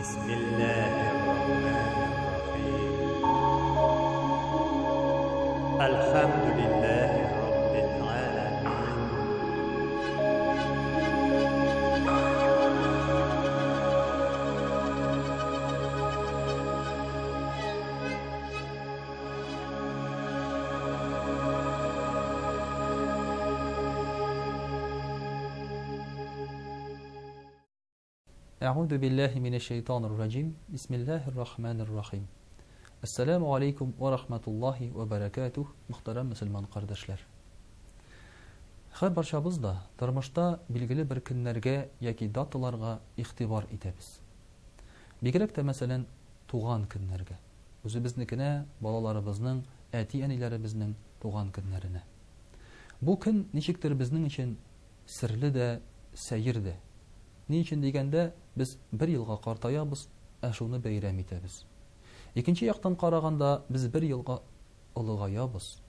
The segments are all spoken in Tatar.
Bismillahirrahmanirrahim. Elhamdülillahi Rabbil alemin. Әгуду билләһи минәш-шәйтанир раҗим. Бисмиллаһир рахманир рахим. Әссәламү алейкум вә рахматуллаһи вә бәрәкәтүһ, мөхтәрәм мөселман кардәшләр. Һәр барчабыз да тормышта билгеле бер көннәргә яки даталарга игътибар итәбез. Бигрәк тә, мәсәлән, туган көннәргә. Үзебезнекенә, балаларыбызның, әти-әниләребезнең туган көннәренә. Бу көн ничектер безнең өчен серле дә, сәер дә. Ни өчен дигәндә, без бер елга картаябыз, ә шуны бәйрәм итәбез. Икенче яктан караганда, без бер елга олыгаябыз,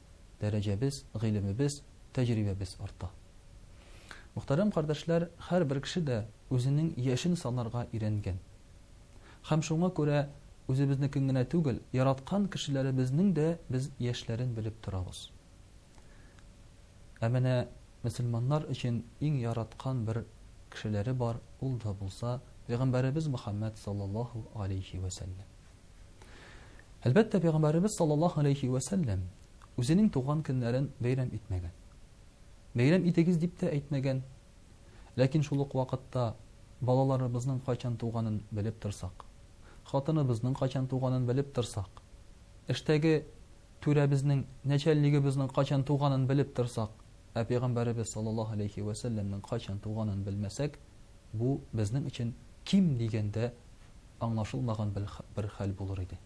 дәрәҗәбез, гыйлемебез, тәҗрибәбез арта. Мөхтәрәм кардәшләр, һәрбер кеше дә үзенең яшен санарга өйрәнгән. Һәм шуңа күрә үзебезнекен генә түгел, яраткан кешеләребезнең дә без яшьләрен белеп торабыз. Ә менә мөселманнар өчен иң яраткан бер кешеләре бар, ул да булса, Пәйгамбәребез Мөхәммәд саллаллаһу алейһи вә сәлләм. Әлбәттә, Пәйгамбәребез саллаллаһу алейһи вә сәлләм үзенең туган көннәрен бәйрәм итмәгән. Бәйрәм итегез дип тә әйтмәгән. Ләкин шул ук вакытта балаларыбызның кайчан туганын белеп торсак, хатыныбызның кайчан туганын белеп торсак, эштәге Түрәбезнең, нәчәлнигебезнең кайчан туганын белеп торсак, ә пәйгамбәребез саллаллаһу алейһи вә сәлләмнең кайчан туганын белмәсәк, бу безнең өчен ким дигәндә аңлашылмаган бер хәл булыр иде.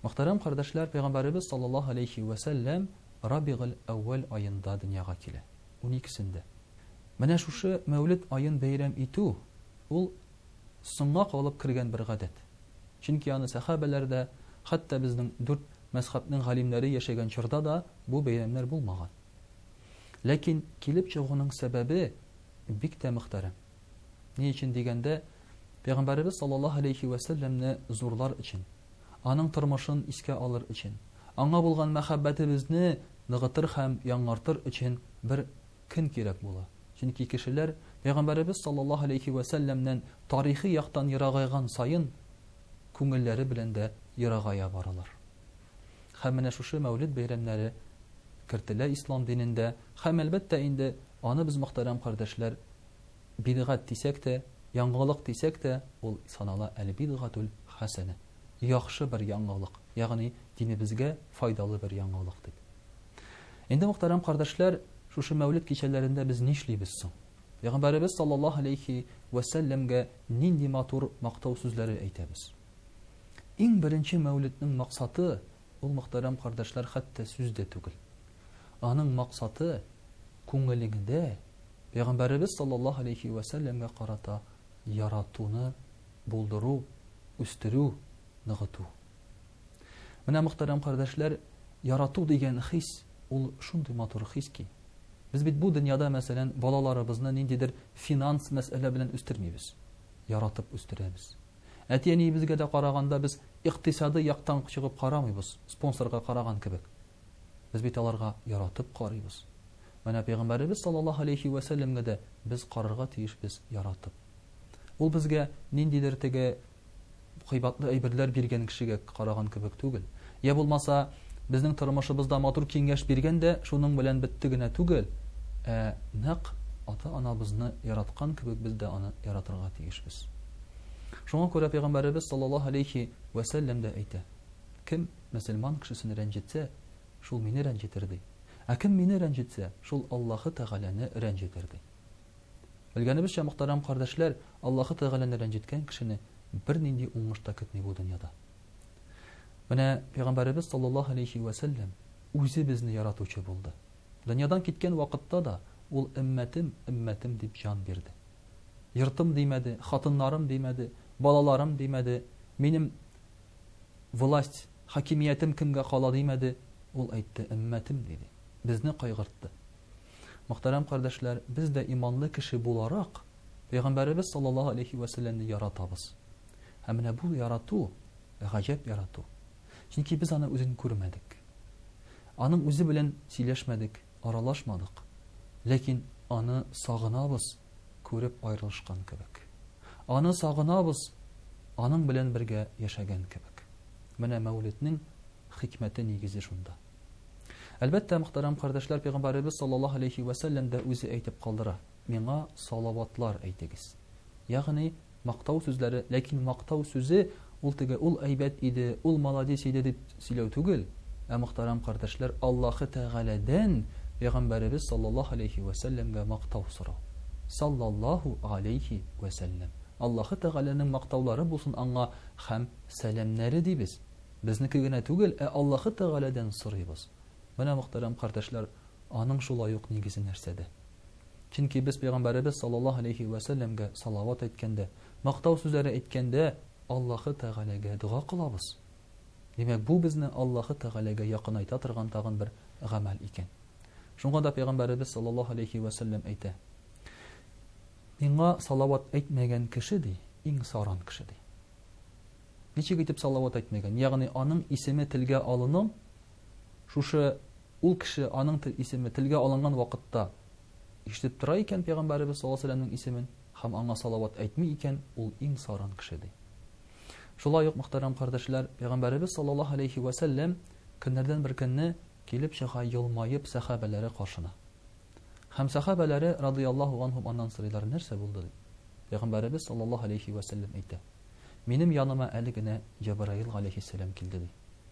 Мөхтәрәм кардәшләр, пәйгамбәребез саллаллаһу алейһи вә сәлләм Рабигыль әүвәл аенда дөньяга килә, уникесендә. Менә шушы Мәүлед аен бәйрәм итү, ул соңга калып кергән бер гадәт. Чөнки аны сәхабәләр дә, хәтта безнең дүрт мәзхәбнең галимнәре яшәгән чорда да бу бәйрәмнәр булмаган. Ләкин килеп чыгуның сәбәбе бик тә мөхтәрәм. Ни өчен дигәндә, Пәйгамбәребез саллаллаһу алейһи вә сәлләмне зурлар өчен, аның тормышын искә алыр өчен, аңа булган мәхәббәтебезне ныгытыр һәм яңартыр өчен бер көн кирәк була. Чөнки кешеләр Пәйгамбәребез саллаллаһу алейһи вә сәлләмнән тарихи яктан ерагайган саен, күңелләре белән дә ерагая баралар. Һәм менә шушы Мәүлид бәйрәмнәре кертелә ислам динендә һәм, әлбәттә инде, аны без, мөхтәрәм кардәшләр, бидгать дисәк тә, яңалык дисәк тә, ул санала әл-бидгатул хәсәнә, яхшы бер яңалык, ягъни динебезгә файдалы бер яңалык дип. Инде, мөхтәрәм кардәшләр, шушы Мәүлид кичәләрендә без нишлибез соң? Пәйгамбәребез саллаллаһу алейһи вә сәлләмгә нинди матур мактау сүзләре әйтәбез? Иң беренче Мәүлиднең максаты, ул, мөхтәрәм кардәшләр, хәтта сүз дә түгел. Аның максаты, күңелеңдә Пәйгамбәребез саллаллаһу алейһи вә сәлләмгә карата яратуны булдыру, үстерү, ныгыту. Менә, мөхтәрәм кардәшләр, ярату дигән хис, ул шундый матур хис ки, без бит бу дөньяда, мәсәлән, балаларыбызны ниндидер финанс мәсьәлә белән үстермибез, яратып үстерәбез. Әти-әниебезгә дә караганда без икътисадый яктан чыгып карамыйбыз, спонсорга караган кебек. Без бит аларга яратып карыйбыз. Менә Пәйгамбәребез саллаллаһу алейһи вә сәлләмгә дә без карарга тиешбез яратып. Ул безгә ниндидер теге кыйбатлы әйберләр биргән кешегә караган кебек түгел. Я булмаса, безнең тормышыбызда матур киңәш биргән дә, шуның белән бетте генә түгел, ә нәкъ ата-анабызны яраткан кебек без дә аны яратырга тиешбез. Шуңа күрә Пәйгамбәребез саллаллаһу алейхи вә сәлләм дә әйтә, Кем мөселман кешесен рәнҗетсә, шул мине рәнҗетер, ди. Ә кем мине рәнҗетсә, шул Аллаһы Тәгаләне рәнҗетер, ди. Белгәнебезчә, мөхтәрәм кардәшләр, Аллаһы Тәгаләне рәнҗеткән кешене бернинди уңыш та көтми бу дөньяда. Менә Пәйгамбәребез саллаллаһу алейһи вә сәлләм үзе безне яратучы булды. Дөньядан киткән вакытта да ул өммәтем, өммәтем дип җан бирде. Йортым димәде, хатыннарым димәде, балаларым димәде, минем власть, хакимиятем кемгә кала димәде, ул әйтте, өммәтем диде. Безне кайгыртты. Мөхтәрәм кардәшләр, без дә иманлы кеше буларак, Пәйгамбәребез саллаллаһу алейһи вә сәлләмне яратабыз. Һәм менә бу ярату, гаҗәп ярату. Чөнки без аны үзен күрмәдек. Аның үзе белән сөйләшмәдек, аралашмадык. Ләкин аны сагынабыз, күреп аерылышкан кебек. Аны сагынабыз, аның белән бергә яшәгән кебек. Менә Мәүледнең хикмәте нигезе шунда. Әлбәттә, мөхтәрәм кардәшләр, пәйгамбәребез саллаллаһу алейхи вә сәлләм дә үзе әйтеп калдыра, Миңа салаватлар әйтегез. Ягъни, мактау сүзләре, ләкин мактау сүзе ул теге ул әйбәт иде, ул молодец иде дип сөйләү түгел, ә мөхтәрәм кардәшләр, Аллаһы Тәгаләдән пәйгамбәребез саллаллаһу алейхи вә сәлләмгә мактау сорау. Саллаллаһу алейхи вә сәлләм. Аллаһы Тәгаләнең мактаулары булсын аңа һәм сәламнәре дибез. Безнеке генә түгел, ә Аллаһы Тәгаләдән сорыйбыз. Менә, мөхтәрәм кардәшләр, аның шулай ук нигезе нәрсәдә? Чөнки без Пәйгамбәребез саллаллаһу алейһи вә сәлләмгә салават әйткәндә, мактау сүзләре әйткәндә, Аллаһы Тәгаләгә дога кылабыз. Димәк, бу безне Аллаһы Тәгаләгә якынайта торган тагын бер гамәл икән. Шуңа да Пәйгамбәребез саллаллаһу алейһи вә сәлләм әйтә, Миңа салават әйтмәгән кеше, ди, иң саран кеше, ди. Ничек итеп салават әйтмәгән? Ягъни аның исеме телгә алыну, шушы ул кеше аның исеме телгә алынган вакытта ишетеп тора икән пәйгамбәребез саллаллаһу алейһи вәсәлләмнең исемен һәм аңа салават әйтми икән, ул иң саран кеше ди. Шулай ук, мөхтәрәм кардәшләр, пәйгамбәребез саллаллаһу алейһи вәсәлләм көннәрдән бер көнне килеп чыга елмаеп сәхабәләре каршына. Һәм сәхабәләре радыяллаһу анһум аннан сорыйлар, нәрсә булды дип. Пәйгамбәребез саллаллаһу алейһи вәсәлләм әйтә, Минем яныма әле генә Җәбраил галәйһиссәлам килде, ди.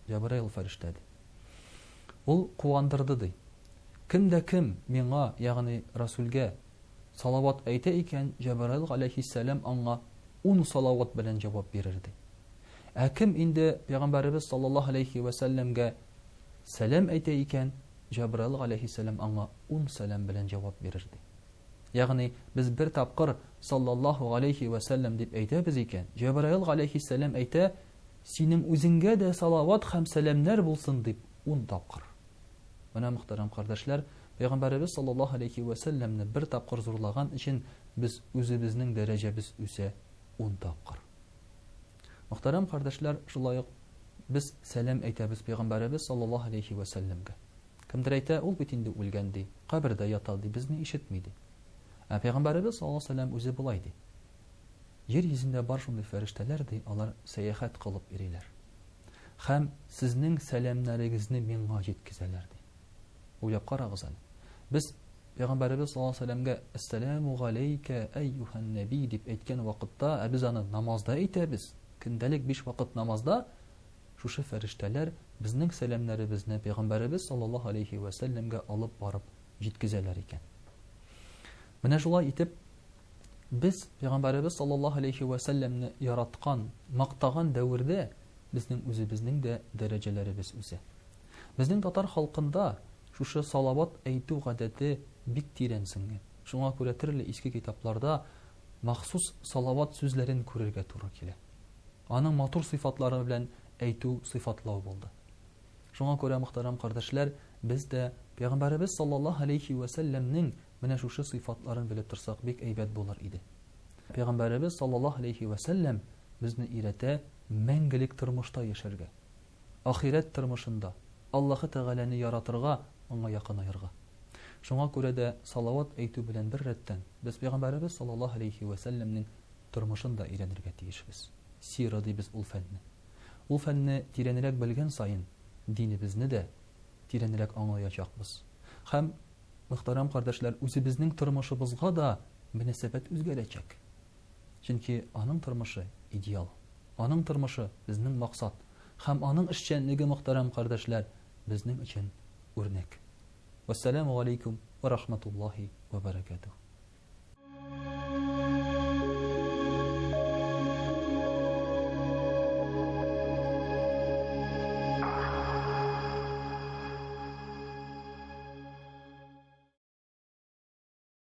Җәбраил фәрештә, ди. Ул куандырды, ди. Кем дә кем миңа, ягъни Расүлгә, салават әйтә икән, Җәбраил галәйһиссәлам аңа ун салават белән җавап бирер, ди. Ә кем инде Пәйгамбәребез саллаллаһу алейһи вә сәлләмгә сәлам әйтә икән, Җәбраил галәйһиссәлам аңа ун сәлам белән җавап бирер, ди. Ягъни, без бер тапкыр саллаллаһу галәйһи вә сәлләм дип әйтәбез икән, Җәбраил галәйһиссәлам әйтә, Синең үзеңгә дә салават һәм сәламнәр булсын, дип, ун тапкыр. Менә, мөхтәрәм кардәшләр, Пәйгамбәребез саллаллаһу галәйһи вә сәлләмне бер тапкыр зурлаган өчен без үзебезнең дәрәҗәбез үсә ун тапкыр. Мөхтәрәм кардәшләр, шулай ук без сәлам әйтәбез Пәйгамбәребез саллаллаһу галәйһи вә сәлләмгә. Кемдер әйтә, ул бит инде үлгән, ди, кабердә ята, ди, безне ишетми, ди. Ә Пәйгамбәребез саллаллаһу алейһи ва сәлләм үзе болай ди, Җир йөзендә бар шундый фәрештәләр, ди, алар сәяхәт кылып йөриләр. Һәм сезнең сәламнәрегезне миңа җиткезәләр, ди. Уйлап карагыз әле. Без Пәйгамбәребез саллаллаһу алейһи ва сәлләмгә Әссәләмү галәйкә әйюһән нәби дип әйткән вакытта, ә без аны намазда әйтәбез, көндәлек биш вакыт намазда, Шушы фәрештәләр безнең сәламнәребезне пәйгамбәребез саллаллаһу алейһи вә сәлләмгә алып барып җиткезәләр икән. Менә шулай итеп, без пәйгамбәребез саллаллаһу алейһи вә сәлләмне яраткан, мактаган дәвердә безнең үзебезнең дә дәрәҗәләребез үсә. Безнең татар халкында шушы салават әйтү гадәте бик тирән сеңгән. Шуңа күрә төрле иске китапларда махсус салават сүзләрен күрергә туры килә. Аның матур сыйфатлары белән әйтү, сыйфатлау булды. Шуңа күрә, мөхтәрәм кардәшләр, без дә Пәйгамбәребез саллаллаһу алейһи вә сәлләмнең менә шушы сыйфатларын белеп торсак, бик әйбәт булыр иде. Пәйгамбәребез саллаллаһу алейһи вә сәлләм безне өйрәтә мәңгелек тормышта яшәргә, ахирәт тормышында Аллаһы Тәгаләне яратырга, аңа якынаерга. Шуңа күрә дә салават әйтү белән беррәттән, без Пәйгамбәребез саллаллаһу алейһи вә сәлләмнең тормышын да өйрәнергә тиешбез. Сира дибез ул фәнне. Ул фәнне тирәнрәк белгән саен, динебезне дә тирәнрәк аңлаячакбыз. Һәм, мөхтәрәм кардәшләр, үзебезнең тормышыбызга да мөнәсәбәт үзгәрәчәк. Чөнки аның тормышы идеал. Аның тормышы, безнең максат. Һәм аның эшчәнлеге, мөхтәрәм кардәшләр, безнең өчен үрнәк. Вәссәламү галәйкүм вә рахматуллаһи вә бәрәкәтүһ.